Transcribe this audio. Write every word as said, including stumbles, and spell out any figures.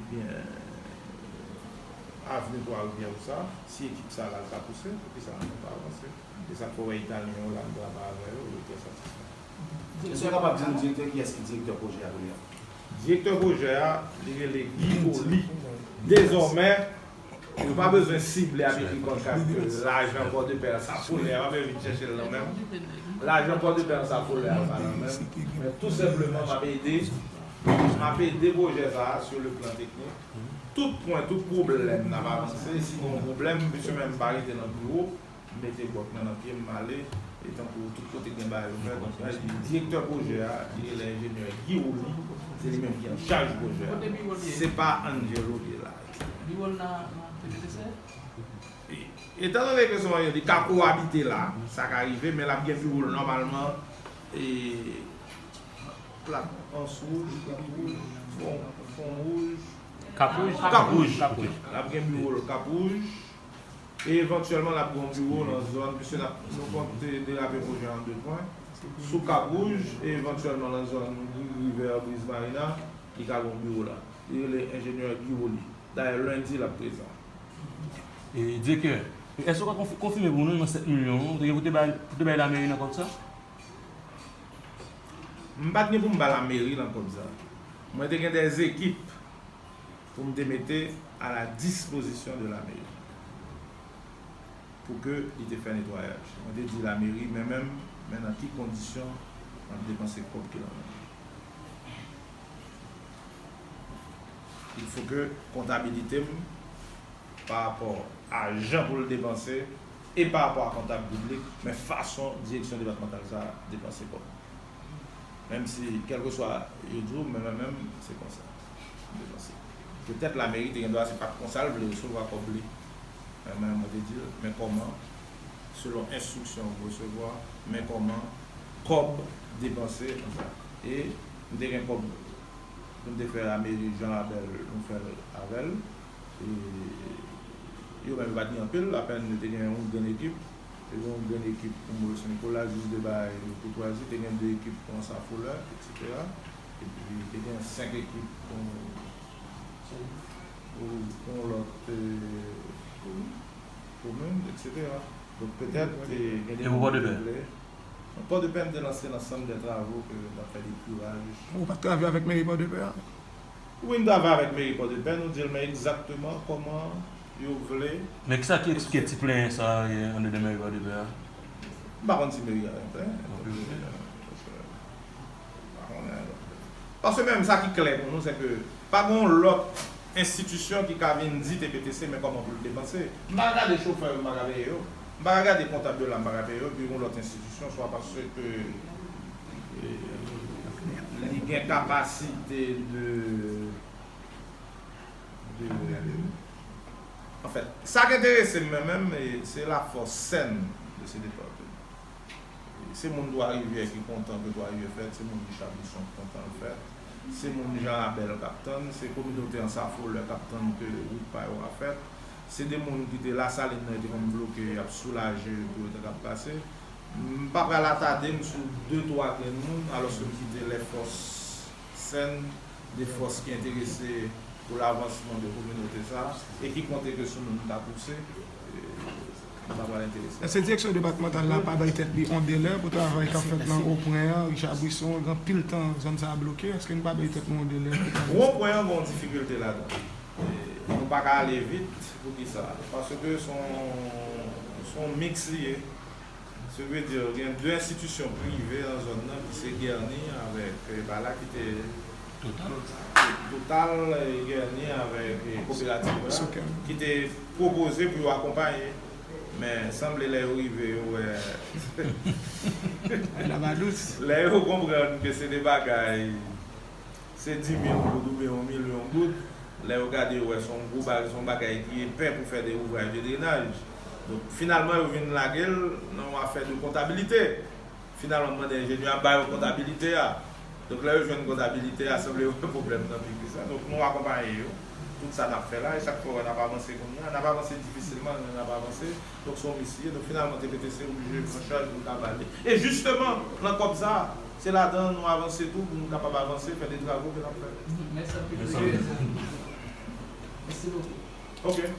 Byen, avni Twa Rivyè ou sa, si ekip sa la l ka pouse, poukisa nou pa avanse? E sa k fè w wè Italyen yo la, m travay avè yo, yo trè satisfè. Èske w kapab di nou direktè, kiyès ki direktè pwojè a kounye a? Direktè pwojè a, li rele Guy Oli. Dezòmè, yo pa bezwen sible avèk li konn kat ke lajan Pòdepè a, sa folè a, pa bezwen vin chèche l nan men m. Lajan Pòdepè a, sa folè a, pa nan men m. Men tou senpleman, m ap ede, m ap ede pwojè sa a sou le plan teknik. Tout pwen, tout pwoblèm n ap avanse. Si gen yon pwoblèm, mesye menm pa rete nan biwo, m mete bòt mwen nan pye m, m ale. E tankou tout kote gen bagay yo fè, donk, direktè pwojè a, li rele enjenyè Guy Oli, se li menm ki an chaj pwojè a. Se pa Angelo ki la. Biwo l nan, nan P P T C? E, etan done ke se yon, li ka kowabite la, sa ka rive, men l ap gen biwo l nòmalman, e, plat Anse Rouge, Cap Rouge, Fon, Fon Rouge. Cap Rouge? Cap Rouge. Cap Rouge. L ap gen biwo l Cap Rouge. E evantyèlman, l ap gen yon biwo nan zòn, piske n ap, nou konte derape pwojè an de pwen. Sou Cap Rouge, e evantyèlman nan zòn Grigri vè Briz Marina, li ka gen yon biwo la. Li rele enjenyè Guy Oli. Dayè, lendi, l ap prezan. E, direktè, èske w ka konfi-, konfime pou nou nan sèt milyon an, ou te gen pou te bay, pou te bay lameri nan kòb sa? M pa t gen pou m ba lameri nan kòb sa. Mwen te gen dèzekip pou m te mete à la disposition de la mairie pou ke li te fè netwayaj. Mwen te di lameri, men menm, men nan ki kondisyon m ap depanse kòb ki nan men m. Il faut que kontabilite m pa rapò a jan pou l depanse e pa rapò a kontab piblik, men fason direksyon depatmantal sa a depanse kòb. Menm si, kèlkeswa yo di w, men mwen menm, se konsa m depanse. Petèt lameri te gen dwa, se pa t konsa l vle resevwa kòb li. Men mwen, mwen te di l, men kòman, selon enstriksyon w resevwa, men kòman kòb depanse konsa. E m te gen kòb pou m te fè lameri Jan Labèl, nou fè l avè l. E yo menm yo pa t gen anpil, apèn yo te gen yon grenn ekip. Te gen yon grenn ekip pou Maurice Nicolas, jis de bagay koutwazi, te gen de ekip pou Anse à Fleurs, etsetera. Epi te gen senk ekip pou, pou, pou yon lòt, eh, komin, etsetera. Donk, petèt, eh, gen de moun ki te vle. Pòdepè, m te lanse l ansanm de travo ke n t ap fè de kiraj. Ou pa t travay avèk meri Pòdepè a? Wi, m travay avèk meri Pòdepè, nou di l men egzakteman kòman yo vle. Men kisa ki eksplike ti plenyen sa a, eh, anndan meri Pòdepè a? M pa konn si meri a gen plenyen. Ok, ok. Paske menm sa ki klè pou nou, se ke pa gen yon lòt enstitisyon ki ka vin di T P T C men kòman pou l depanse. M pa ka gade chofè yo, m pa ka peye yo. M pa ka gade kontab yo la, m pa ka peye yo, epi yon lòt enstitisyon, swa paske, eh, li gen kapasite de, de, anfèt, sa k enterese m, mwen menm, eh, se lafòs sèn de se depatman. Se moun Twa Rivyè ki kontan ke Twa Rivyè fèt, se moun Richard Buisson ki kontan l fèt, se moun Jan Labèl k ap tann, se kominote Anse à Fleurs k ap tann ke wout pa yo a fèt, se de moun ki te Lasalin nan, yo te konn bloke, y ap soulaje pou yo te kab pase. M pa pral atade m sou de, twa grenn moun, alòske m kite lè fòs sèn, de fòs ki enterese pou lavansman de kominote sa a, e ki konte ke sou nou, nou ta pouse, e, nou ta pral enterese. Èske direksyon depatmantal la pa bay tèt li yon delè pou travay k ap fèt nan wopwen an, Richard Buisson, gen anpil tan zòn sa a bloke, èske nou pa bay tèt nou yon delè pou travay sa? Wopwen an gen yon difikilte ladan. E, nou pa ka ale vit, poukisa? Paske se yon, se yon miks li ye. Se vle di, gen de enstitisyon prive nan zòn nan ki se Guerny avèk, eh, Bala ki te Total. Total, eh, Guerny avèk, eh, Kooperativ la, Soken, ki te pwopoze pou yo akonpaye. Men sanble lè yo rive, yo wè. Lè yo konprann ke se de bagay Se di mil goud oubyen yon milyon goud. Lè yo gade, yo wè se yon gwo bagay, se yon bagay ki epè pou fè de ouvraj de drenaj. Donk, finalman, yo vin lage l nan yon afè de kontabilite. Finalman, m mande enjenyè a ba yo kontabilite a. Donk, lè yo jwenn kontabilite a, sanble yo wè pwoblèm nan pi plis la. Donk, nou akonpaye yo. Tout sa n ap fè la, e chak fwa w wè n ap avanse kounye a, n ap avanse difisilman, men n ap avanse. Donk, se yon misye. Donk, finalman, T P T C oblije pran chaj pou l ka ba li. E jisteman, nan kòb sa a, se ladan nou avanse tou, pou nou kapab avanse, fè de travo ke n ap fè. Mèsi anpil. Mèsi anpil. silvouplè. Ok.